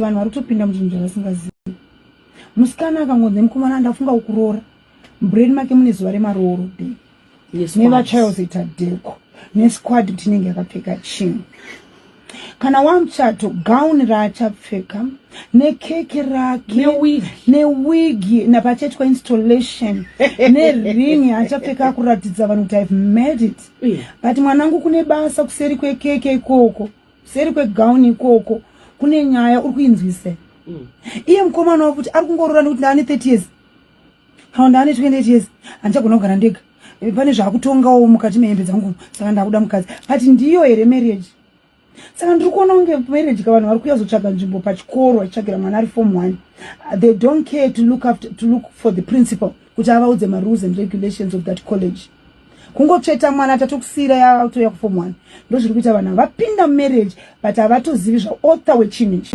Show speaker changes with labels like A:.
A: Vanhu vari kutopinda muzvinhu zvavasingazivi. Musikana akangonzi mukomana, "Ndafunga kukuroora," mubrain make mune zuva remarooro day nevachayozoita dheko nesquad kuti inenge yakapfeka chinhu. Kana wamuchato, gauni raachapfeka nekeke rake newigi, napachaitwa installation, nering yaachapfeka kuratidza vanhu kuti, "I've made it." But mwanangu, kune basa kuseri kwekeke ikoko, kuseri kwegauni ikoko kune nyaya uri kuinzwisa. Iye mukomana wakuti ari kungorora nekuti ndaane 30 years kana ndaane 28 years, handichagona kugara ndega. Pane zvaakutongawo mukati mehembe dzangu, saka ndakuda mukadzi. But ndiyo here marriage? Saka ndiri kuona kunge marriage ka, vanhu vari kuyazotsvaga nzvimbo pachikoro vachitsvagira mwana ari form one. They don't care to look after, to look for the principal kuti avaudze marules and regulations of that college. Kungotsveta mwana, tatokusiyira, yatoya kuform one. Ndo zviri kuita vanhu vapinda mumarriage, but havatozivi zvaauthor wechinhu ichi.